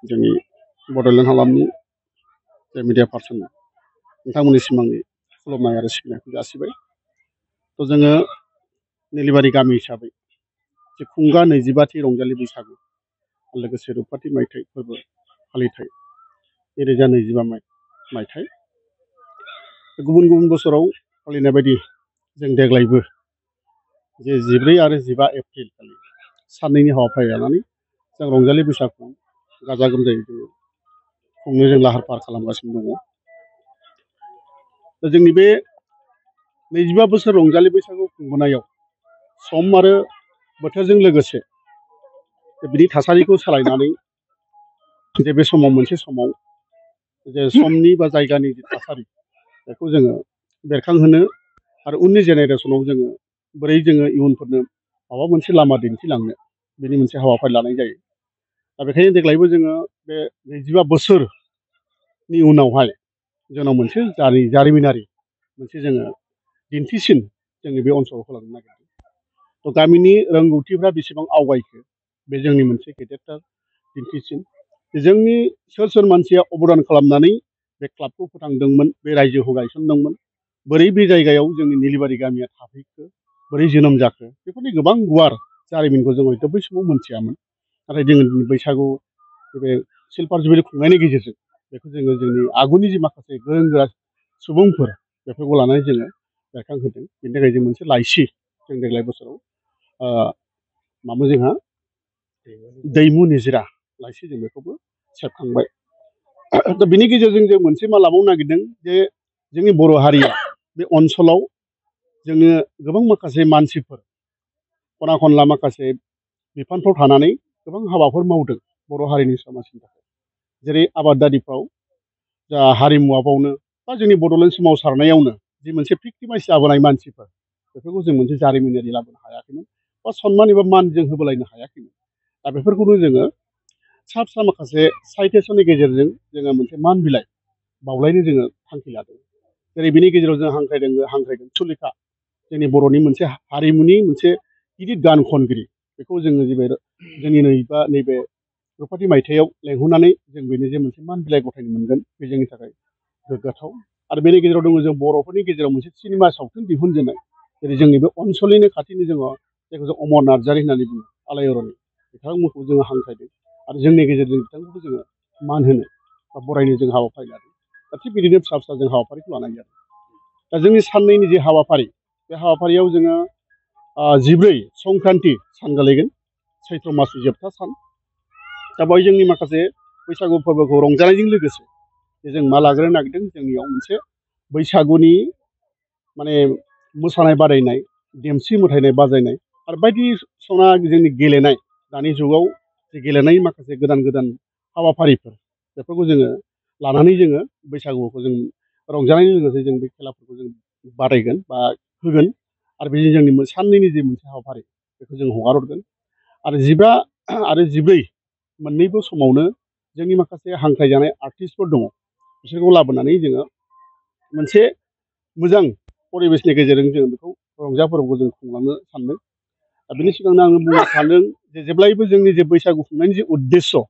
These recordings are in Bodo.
जोंनि बड'लेण्ड हालामनि जे मिडिया पार्सन नोंथांमोननिसिम आंनि खुलुमनाय आरो सिबिनायखौ जासिबाय। थ' जोङो निलिबारि गामि हिसाबै जे खुंगा 25थि रंजालि बैसागु लोगोसे रुपथि मायथाइ फोरबो फालिथाय 2025 मायथाइ गुबुन गुबुन बोसोराव फालिनाय बायदि जों देग्लायबो जे 14 आरो 15 एप्रिल खालि साननैनि हाबाफारि लानानै जों रंजालि बैसागु गाजा गोमजायै जोङो खुंनो जों लाहार फाहार खालामगासिनो दङ। दा जोंनि बे 25 बोसोर रंजालि बैसागु खुंबोनायाव सम आरो बोथोरजों लोगोसे बिनि थासारिखौ सोलायनानै जे बे समाव मोनसे समाव जे समनि बा जायगानि जे थासारि बेखौ जोङो बेरखांहोनो आरो उननि जेनेरेसनाव जोङो बोरै जोङो इयुनफोरनो माबा मोनसे लामा दिन्थिलांनो बेनि मोनसे हाबाफारि लानाय जायो। दा बेखायनो देग्लायबो जोङो बे 25 बोसोरनि उनावहाय जोंनाव मोनसे जारिमिनारि मोनसे जोङो दिन्थिसिन जोंनि बे ओनसोलाव होलांनो नागिरदों। थ' गामिनि रोंगौथिफ्रा बेसेबां आवगायखो बे जोंनि मोनसे गेदेरथार दिन्थिसिन जोंनि सोर सोर मानसिया अबदान खालामनानै बे क्लाबखौ फोथांदोंमोन, बे रायजोखौ गायसनदोंमोन, बोरै बे जायगायाव जोंनि निलिबारि गामिया थाफैखो, बोरै जोनोम जाखो, बेफोरनि गोबां गुवार जारिमिनखौ जों हयथ' बै समाव मोनथियामोन। नाथाय जोङो बैसागु बे सिलभार जुबिलि खुंनायनि गेजेरजों बेखौ जोङो जोंनि आगुनि जि माखासे गोरों गोरा सुबुंफोर बेफोरखौ लानानै जोङो बेरखांहोदों। बेनि थाखाय जों मोनसे लाइसि जों देग्लाय बोसोराव मामोन जोंहा दैमु निजिरा लाइसि जों बेखौबो सेबखांबाय। दा बिनि गेजेरजों जों मोनसे मा लाबावनो नागिरदों जे जोंनि बर' हारिया बे ओनसोलाव जोङो गोबां माखासे मानसिफोर खना खनला माखासे बिफानफ्राव थानानै गोबां हाबाफोर मावदों बर' हारिनि समाजनि थाखाय। जेरै आबादारिफ्राव जा हारिमुआबावनो बा जोंनि बड'लेण्ड सोमावसारनायावनो जि मोनसे भिक्टिमाइज जाबोनाय मानसिफोर बेफोरखौ जों मोनसे जारिमिनारि लाबोनो हायाखैमोन बा सनमान एबा मान जों होबोलायनो हायाखैमोन। दा बेफोरखौनो जोङो फिसा फिसा माखासे साइटेसननि गेजेरजों जोङो मोनसे मान बिलाइ बावलायनो जोङो थांखि लादों। जेरै बिनि गेजेराव जों हांख्रायदों सुलेखा जोंनि बर'नि मोनसे हारिमुनि मोनसे गिदिर गान खनगिरि बेखौ जोङो जोंनि नैबे रुपथि मायथाइयाव लेंहरनानै जों बेनो जे मोनसे मान बिलाइ गथायनो मोनगोन बे जोंनि थाखाय गोग्गाथाव। आरो बेनि गेजेराव दङ जों बर'फोरनि गेजेराव मोनसे सिनेमा सावथुन दिहुनजेननाय जेरै जोंनि बे ओनसोलनिनो खाथिनि जोङो जायखौ जों अमर नार्जारि होननानै बुङो आलायारन बिथांमोनखौ जोङो हांख्रायदों आरो जोंनि गेजेरजों बिथांमोनखौ जोङो मान होनो बा बरायनो जों हाबाफारि लादों। दा थिग बिदिनो फिसा फिसा जों हाबाफारिखौ लानाय जादों। दा जोंनि साननैनि जे हाबाफारि बे हाबाफारियाव जोङो 14 संक्रान्ति सान गोलैगोन सैत्र मासनि जोबथा सान। दा बेवहाय जोंनि माखासे बैसागु फोरबोखौ रंजानायजों लोगोसे जों मा लाग्रोनो नागिरदों जोंनियाव मोनसे बैसागुनि माने मोसानाय बादायनाय, देमसि मोसानाय बादायनाय आरो बायदिसिना जोंनि गेलेनाय दानि जुगाव जे गेलेनाय माखासे गोदान गोदान हाबाफारिफोर बेफोरखौ जोङो लानानै जोङो बैसागुखौ जों रंजानायजों लोगोसे जों बे खेलाफोरखौ जों बादायगोन बा होगोन आरो बेजों जोंनि साननैनि जे मोनसे हाबाफारि बेखौ जों हगार हरगोन। आरो 15 आरो 14 मोननैबो समावनो जोंनि माखासे हांख्रायजानाय आर्टिस्टफोर दङ बिसोरखौ लाबोनानै जोङो मोनसे मोजां परिबेसनि गेजेरजों जों बेखौ रंजा फोरबोखौ जों खुंलांनो सानदों। दा बेनि सिगांनो आङो बुंनो सानदों जे जेब्लायबो जोंनि जे बैसागु खुंनायनि जे उद्देस्य'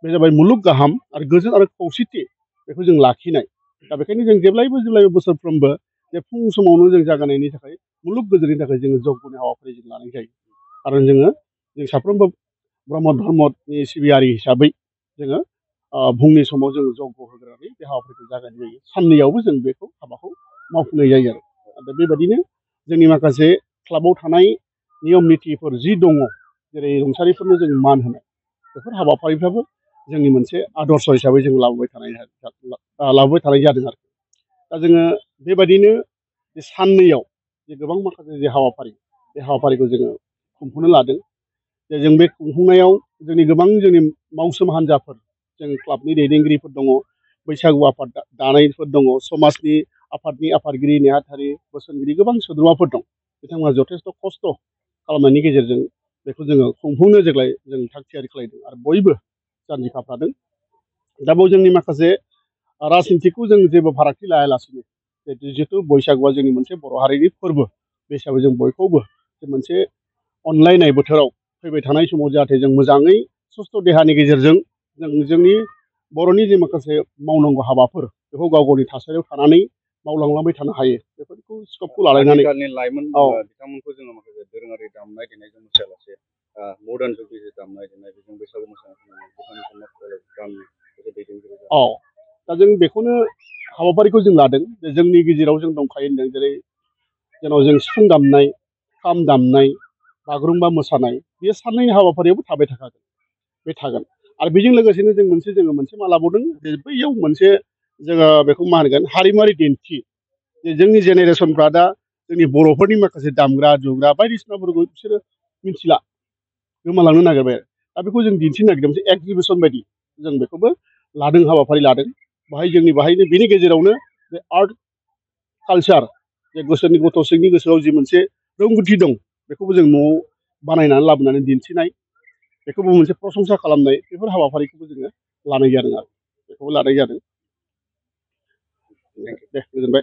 बे जाबाय मुलुग गाहाम आरो गोजोन आरो खौसेथि बेखौ जों लाखिनाय। दा बेखायनो जों जेब्लायबो बोसोरफ्रोमबो जे फुं समावनो जों जागायनायनि थाखाय मुलुग गोजोननि थाखाय जोङो जगनि हाबाफारि जों लानाय जायो। खारन जों साफ्रोमबो ब्रह्म धर्मनि सिबियारि हिसाबै जोङो फुंनि समाव जोङो जग होग्रोनानै बे हाबाफारिखौ जागायनाय जायो। साननैयावबो जों बेखौ हाबाखौ मावफुंनाय जायो आरो दा बेबायदिनो जोंनि माखासे क्लाबाव थानाय नियम नितिफोर जि दङ जेरै रुंसारिफोरनो जों मान होनाय बेफोर हाबाफारिफ्राबो जोंनि मोनसे आदर्श हिसाबै जों लाबोबाय थानाय जादों आरो। दा जोङो बेबायदिनो बे साननैयाव जे गोबां माखासे जे हाबाफारि बे हाबाफारिखौ जोङो खुंफुंनो लादों। जे जों बे खुंफुंनायाव जोंनि गोबां जोंनि मावसोम हान्जाफोर जों क्लाबनि दैदेनगिरिफोर दङ, बैसागु आफाद दानायफोर दङ, समाजनि आफादनि आफादगिरि नेहाथारि बोसोनगिरि गोबां सोद्रोमाफोर दं। बिथांमोना जथेस्थ' खस्थ' खालामनायनि गेजेरजों बेखौ जोङो खुंफुंनो देग्लाय जों थाग थियारि खालामदों आरो बयबो जानजि खाफ्रादों। दा बेयाव जोंनि माखासे राजनितिखौ जों जेबो फारागथि लायालासिनो जिहेतु बैसागुआ जोंनि मोनसे बर' हारिनि फोरबो बे हिसाबै जों बयखौबो मोनसे अनलायनाय बोथोराव फैबाय थानाय समाव जाहाथे जों मोजाङै सुस्थ' देहानि गेजेरजों जों जोंनि बर'नि जे माखासे मावनांगौ हाबाफोर बेखौ गाव गावनि थासारियाव थानानै मावलांलांबाय थानो हायो बेफोरखौ स्कपखौ लालायनानै आथिखालनि लाइमोन औ बिथांमोनखौ जोङो माखासे दोरोङारि दामनाय देनायजों मोसायालासे मदार्न जुगनि जे दामनाय देनाय बेजों बैसागु मोसानाय औ दा जों बेखौनो हाबाफारिखौ जों लादों जे जोंनि गेजेराव जों दंखायो होनदों जेरै जेराव जों सिफुं दामनाय खाम दामनाय बागुरुम्बा मोसानाय बे साननैनि हाबाफारियावबो थाबाय थाखागोन बे थागोन आरो बेजों लोगोसेनो जों मोनसे मा लाबावदों जे बैयाव मोनसे जोङो बेखौ मा होनगोन हारिमुवारि दिन्थि जे जोंनि जेनेरेसनफ्रा दा जोंनि बर'फोरनि माखासे दामग्रा दुग्रा बायदिसिनाफोरखौ बिसोरो मिथिला गोमालांनो नागिरबाय दा बेखौ जों दिन्थिनो नागिरदों मोनसे एक्जिबिसन बायदि जों बेखौबो लादों हाबाफारि लादों बाहायनो बेनि गेजेरावनो बे आर्ट कालचार जे गोसोनि गथ' सिंनि गोसोआव जि मोनसे रोंगौथि दं बेखौबो जों न'आव बानायनानै लाबोनानै दिन्थिनाय बेखौबो मोनसे प्रशंसा खालामनाय बेफोर हाबाफारिखौबो जोङो लानाय जादों आरो बेखौबो लानाय जादों दे गोजोनबाय